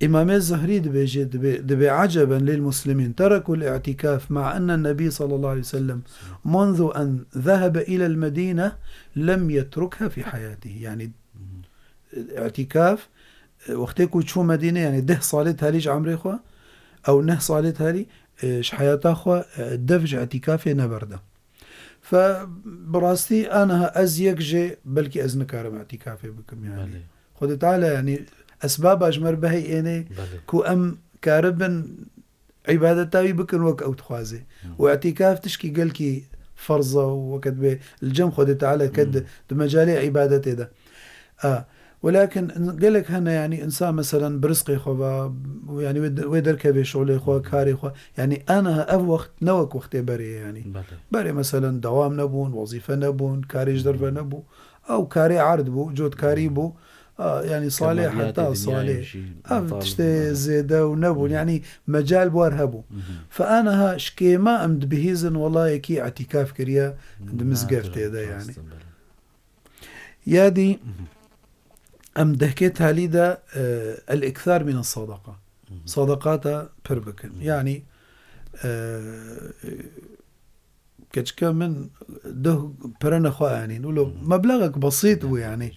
Îmamê Zuhrî dibêje, dibê, dibê eceben lil muslimîn, terekul îtîkaf, ma enne Nebî sallallahu aleyhi ve sellem, munzu en zehebe ilel Medîne, lem yetrukha fî heyatî. Yanî, Hı hı. îtîkaf, e, wextê ku çû Medîne, yanî deh salê talî ji emrê xwe, ew neh salê talî, e, ji heyata xwe, e, dev ji îtîkafê neberda. Fe bi rastî aniha ez yek jê, belkî ez nikarim îtîkafê bikim, yanî. Belê. Xwedê Teala, yanî, esbaba ji me re biheyêne Belê. ku em karibin îbadeta wî bikin wek ew dixwaze. Hı. Û îtîkaf tişkî gelkî ferz e û weke dibê li cem Xwedê Teala ke di, Hı. di mecalê îbadetê de. A, welakin in-, gelek hene, yanî, însan, meselen, bi rizqê xwe ve, yanî, wê de-, wê derkevê şolê xwe, Hı. karê xwe. Yanî, aniha ev wext ne wek wextê berê ye, yanî. Belê. Berê, meselen, dewam nebûn, wezîfe nebûn, karê ji derve Hı. nebû. Ew karê erd bû, cotkarî bû. A, yanî salê Kemaliyatê heta dinyayê salê. jî Ev metal tiştê bû. zêde û nebûn. Hı. Yanî mecal bi war hebû. Hı hı. Fe aniha ji kêma em dibihîzin welayekî îtîkaf kiriye Hı, di mizgeftê de yanî. rast e, belê. Ya dî Hı hı. em dehkê talî de, e, el-ikthar min es-sadaqa. Hı hı. Sadaqata pir bikin. Hı hı. Yanî, e, Keçika min duh pere nexwe anîn. Wilo Hı hı. meblağek besît bû Hı hı. yanî.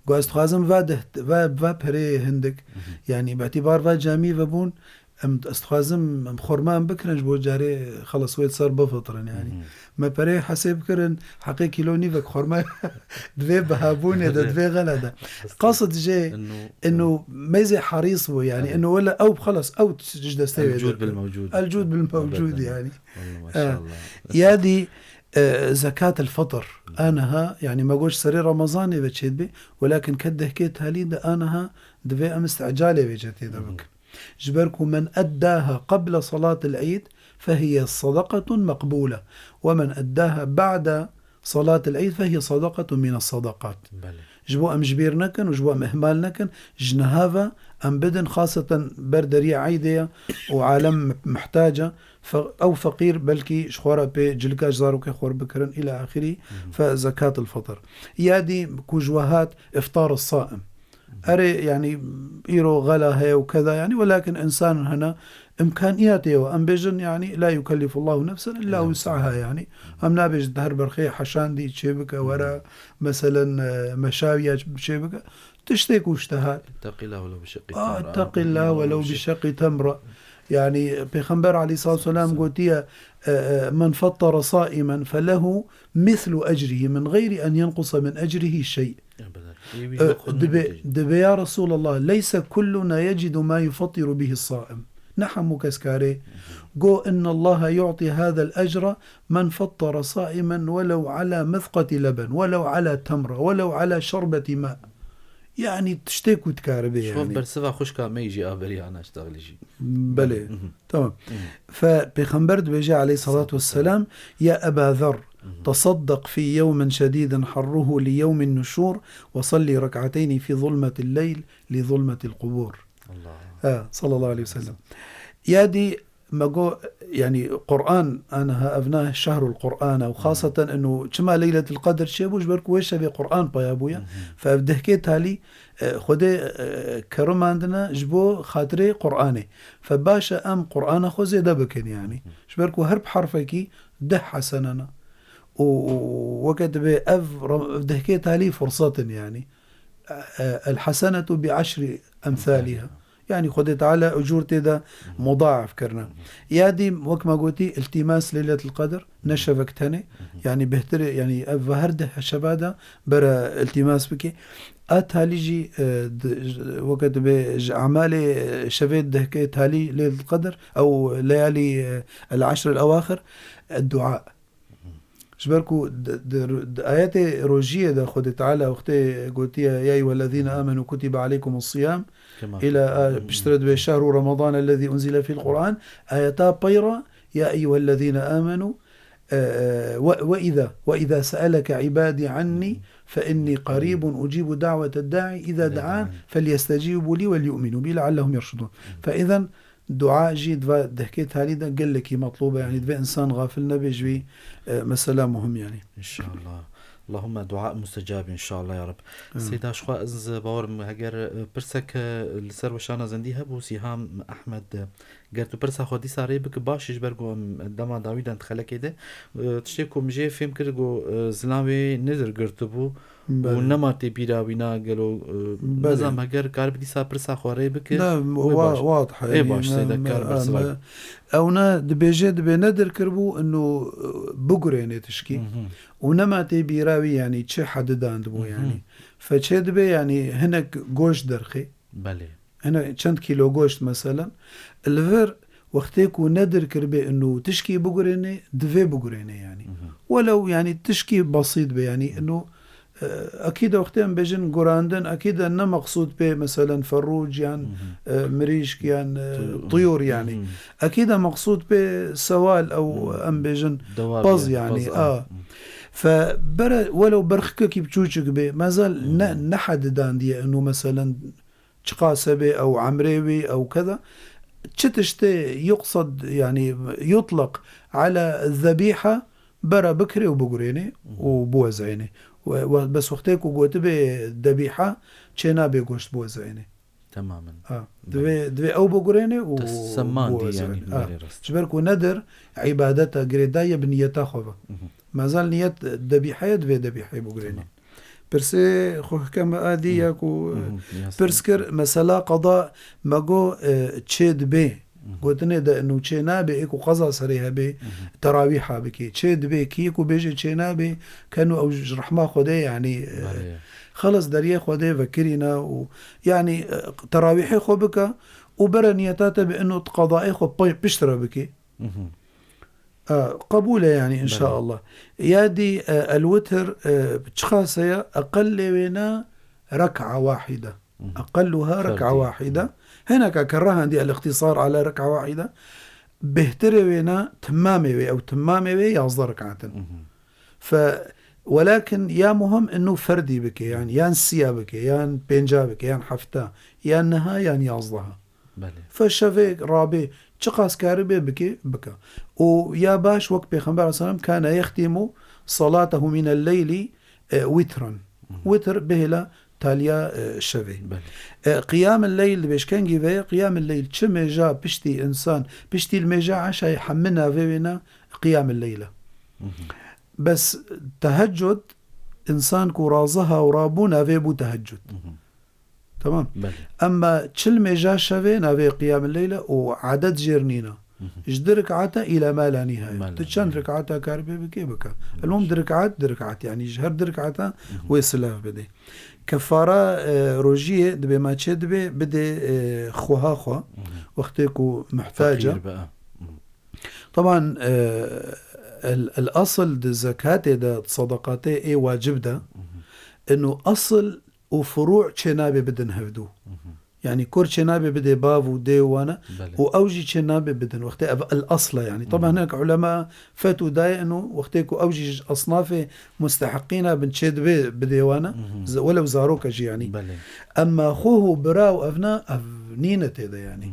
Got ez dixwazim va deh, va, va pereyê hindik. Hı hı. Yanî bi îtîbar va camî vebûn, em, ez dixwazim em xorma em bikirin ji bo carê xelas wê ser bifitirin yanî. Hı hı. Me pereyê hesêb kirin, heqê kîlo nîvek xorma divê bihabûnê de, Evet. divê xela de. Qasd jê Eno, eno mêzê herîs bû yanî. Evet. Eno wele ew xelas ew ji destê wê El-cûd derket. bil-mewcûd. El-cûd bil-mewcûd Elbette. yanî. Wallah, Eh, maşallah. ya dî, eh, zekat el-fitr. Hı. Aniha, yanî me got serê Remezanê ve çêdibe, welakin ke dehkê talî de aniha divê em îstîcalê vê cetê de Hı hı. bikin. Ji ber ku men eddaha qebla salatil Eid fehiye sadaqatun meqbûle. Ve men eddaha ba'da salatil Eid fehiye sadaqatun mine sadaqat. Belê. Ji bo em ji bîr nekin û ji bo em ihmal nekin, ji niha ve em bidin, xaseten ber deriyê Eydê ye û alem muhtac e, fe-, ew feqîr belkî ji xwe re pê cilika ji zarokê xwe re bikirin, îla axirî, Hı hı. fe zekatil fitr. Ya dî ku ji we hat iftar saim. Hı hı. Erê, yanî, îro xela heye û keda, yanî, welakin însan hene, îmkaniyatê ye. Em bêjin, yanî, "La yukellifullahu nefsen illa Illa wus'aha", wus'aha. yanî. Em nabêjin, "Di her berxê heşandî çê bike, were, Hı. meselen, e, meşawiya çê bike." Tiştê ku ji te hat. Ittaqillah welew bi şeqqi Ah, tamra. ittaqillah welew bi şeqqi tamra. Yanî, Pêxember aleyhissalatu vesselam Vesselam. gotiye, e, e, "Men fattara saimen felehu mislu ecrihi min gayri en yenqusa min ecrihi şey." Ebeden. Ê wî E, yok onun dibê, dibê, "Ya Resulallah, leyse kulluna yecidu ma yufattiru bihi saim." Ne hemû kes karê. Go, "Inna Allaha yu'ti hadha al-ajra man fattara sa'iman welew ala mithqati leben, welew ala tamra, welew ala şerbeti ma." Yani tiştê ku dikaribê Şof yani. bersiva xwişka me jî a berî ana ştaxlî jî. Belê. Mhm. Tamam. Mhm. Fe Pêxember dibêje aleyhissalatu vesselam, "Ya Eba Zer, Mhm. tasaddaq fi yewmin şedidin harruhu li yewmin nuşur ve salli rek'ateyni fi zulmetil leyl li zulmetil qubur." Allah. Ha, sallallahu aleyhi ve sellem. Ya dî me go, yani Qur'an, aniha evna şehrul Qur'an û xaseten inu çima Leyletul Qedr çêbû, ji ber ku wê şevê Qur'an paya bûye. Mhm. Fe ev dehkê talî, e, Xwedê, e, kerimandine ji bo xatirê Qur'anê. Fe baş e em Qur'ana xwe zêde bikin yani. Mhm. Ji ber ku her bi harfekî deh hesene ne. Û, û weke dibê ev re-, dehkê talî fursetin yani. E, e, el hasenetu bi eşri emsaliha. Yani Xwedê Teala ecûr tê de mudaef kirine. Ya dî wek me gotî, iltîmas Leyletul Qedr, ne şevek tenê. Yani bêhtir e, yani ev ve her deh şeva de bere iltîmas bike. A talî jî, e, di-, weke dibê ji emalê, e, şevê dehkê talî Leyletul Qedr ew leyalî, e, el eşr el ewaxir, e, dua. Ji ber ku di, di, di ayetê rojiyê de Xwedê Teala wextê gotiye, "Ya eyyuhellezîne amenu kutibe aleykumus siyam", Kema ila, a, piştre dibê, "Şehru Ramadan ellezî unzile fîl Qur'an", ayeta peyra, "Ya eyyuhellezîne amenu", e, e, "Ve, ve izâ, ve izâ seeleke ibadî anni fe inni qarîbun ucîbu da'weted da'i izâ da'an felyestecîbu lî vel yu'minu bî leallehum yerşudun." Fe izen Dua jî di va dehkê talî de gelekî metlûb e, yanî divê insan xafil nebe ji vî, e, mesela muhim yanî. İnşallah. Allahümme dua mustecab inşallah ya Rab. Amin. Seyda, ji xwe ez bawer im heger, e, pirsek, e, li ser weşana zendî hebû, Sîham Ehmed, e, ger tu pirsa xwe dîsa rê bike baş e, ji ber ku em dema dawî de di xelekê de, e, tiştê ku min jê fêm kir ku, e, zilam wê nedir girtibû, Belê. Û nema tê bîra wî na gelo, e, Belê. Nizam heger karibe dîsa pirsa xwe rê bike, Ne, wê wa-, baş. Wadih, Ê yanî, baş, me, Seyda, me, kar me, bersivay. Ew ne dibêje, dibê nedir kiribû, inu, e, bigurênê tişkî. Mhm. Û nema tê bîra wî, yanî, çi hedidan dibû, Mhm. yanî. Fe çê dibe, yanî, hinek goşt derxê. Belê. Hine çend kîlo goşt, meselen, li vir wextê ku nedir kiribê inu tişkî bigurênê, divê bigurênê, yanî. Mhm. Welew, yanî, tişkî besît be, yanî, inu, e, ekîd e wextê em bêjin gurandin, ekîd e ne meqsûd pê, meselen, ferrûc yan, Mhm. e, mirîşk yan, e, Tuyur. tuyur, yanî. Mhm. Ekîd e meqsûd pê sewal ew, Mhm. em bêjin, Dewab pez, ya, yanî, pez, a. a. Mhm. Fe bere, welew berxikekî biçûçik bê, mezal ne, Mhm. ne hedidandiye inu, meselen, çiqas hebe ew emrê wî ew keda, çi tiştê yuqsad, yanî yutleq ala zebîha, bera bikirê û bigurênê û biwezayênê. We, we, bes wextê ku gotibe debîha, çê nabe goşt biwezayênê. Temamen. Ha, Belê. divê, divê ew bigurênê û Te semman dî, biwezayênê. yanî, Ha, belê rast. ji ber ku nedir, îbadeta girêdaye bi niyeta xwe ve. Mhm. Mezal niyet debîheye, divê debîheyê bigurênê. Tamam. Pirsê xwe hikeme a dî Mhm. ya ku, e, Mhm. Ya pirs sen. kir, mesela qada me go, e, çê dibê. Mhm. Gotinê de inu çê nabe, ê ku qeza serê hebe, Mhm. terawîha bike. Çê dibê, kî ku bêje çê nabe, kenu ew ji rehma Xwedê, yanî, e, Belê. xelas deriyê Xwedê vekirîne û, yanî, e, terawîhê xwe bike û bere niyeta te bi inu qadayê xwe pey piştre bike. Mhm. E, qebûl e, yanî, Belê. inşaallah. Ya dî, e, el-witr, e, çiqas heye? Eqellê wê ne rek'a wahide. Mhm. Eqelluha Ferdî. rek'a wahide. Mhm. Hineka kerahan dî el-îxtîsar ala rek'a wahide. Bêhtirê wê ne timamê wê, ew timamê wê yazdeh rek'at in. Mhm. Fe, welakin ya muhim inu ferdî bike, yanî, yan siya bike, yan pênca bike, yan hefta, yan neha, yan yazdeha. Belê. Fe şevê rabê, çiqas karibê bike, bike. Û ya baş, wek Pêxember aleyhisselam, kane yextimu salatehu minel leyli, e, witran. Mhm. Witr bihêla taliya, e, şevê. Belê. E, qiyamil leyl dibêj kengî ve, qiyamil leyl çi mêja piştî insan, piştî li mêja eşayê hemî navê wê ne qiyamil leyl e. Mhm. Bes teheccud, insan ku raziha û rabû navê bû teheccud. Mhm. Tamam. Belê. Emma çil mêja şevê navê qiyamil leyl e û adet jêr nîne. Ji di rikata îla ma la nîhaya. Ma la Tu çend nîhaya. rikata kar pê bikê, bike. Elmûm di rikat, di rikat, yanî ji her di rikata wê silav bidê. Kefara, e, rojiyê dibê ma çê dibê, bidê, e, xweha xwe. Wextê ku muhtac e. Feqîr be, e. Teban, e, el, el asıl di zekatê de, di sadaqatê ê wacib de, inu asıl û furû çê nabe bidin hevdû. Yanî kur çê nabe bidê bav û dê û wana Belê. û ew jî çê nabe bidin. Wextê ev el asla yanî. Teban hinek ulema fetû daye inu wextê ku ew jî ji asnafê musteheqîna bin çê dibe bidê wana, z-, welew zaroka jî yanî. Belê. Emma xwe û bira û evna ev nîne tê de yanî.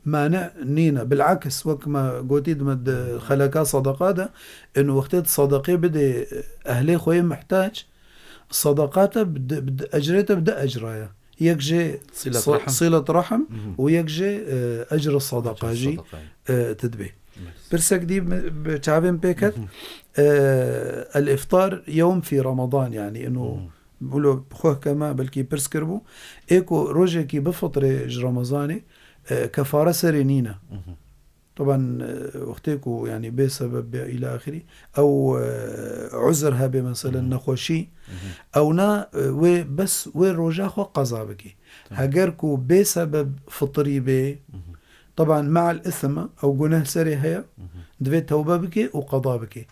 Mane nîne. Bilakis wek me gotî di me di xeleka sadaqa de, inu wextê tu sadaqê bidê ehlê xwe yê muhtac, sadaqa te bi di, bi di, ecrê te bi di ecra ye. Yek jê Silet sa-, rahim. silet rahim û yek jê, e, ecr sadaqa Ecr jî, sadaqayê. e, tu dibê. Pirsek dî bi, bi çavên pê ket, e, el iftar yewm fî Ramadan, yanî inu wilo xweh keme belkî pirs kiribû. Ê ku rojekî bifitrê ji Remezanê, e, kefare serê nîne. Teban, e, wextê ku yanî bê sebeb bê îla axirî, ew, e, uzr hebe, meselen nexweşî, ew na, e, wê bes wê roja xwe qeza bikê. Heger ku bê sebeb fitrî bê, teban me'el îsm, ew guneh serê heye, divê tewbe bikê û qeza bikê.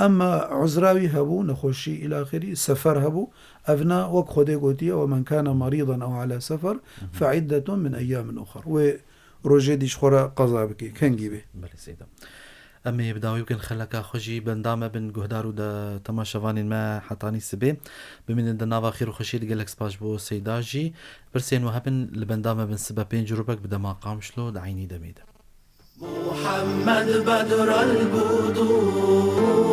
Emma uzra wî hebû, nexweşî îla axirî, sefer hebû, ev na wek Xwedê gotiye, "Ve men kâne merîdan ew alâ sefer, fe iddetun min eyyâmin uxar." Wê rojê dî ji xwe re qeza bike, kengî be. Belê seyda. Em ê bi dawî bikin xeleka xwe jî, benda me bin guhdar û de temaşevanên me hetanî sibê. Bimînin di nava xêr û xweşiyê de, gelek spas ji bo seyda jî. Pirsên we hebin li benda me bin sibe pênc rûbek bi dema Qamişlo di eynî demê de. محمد بدر البدور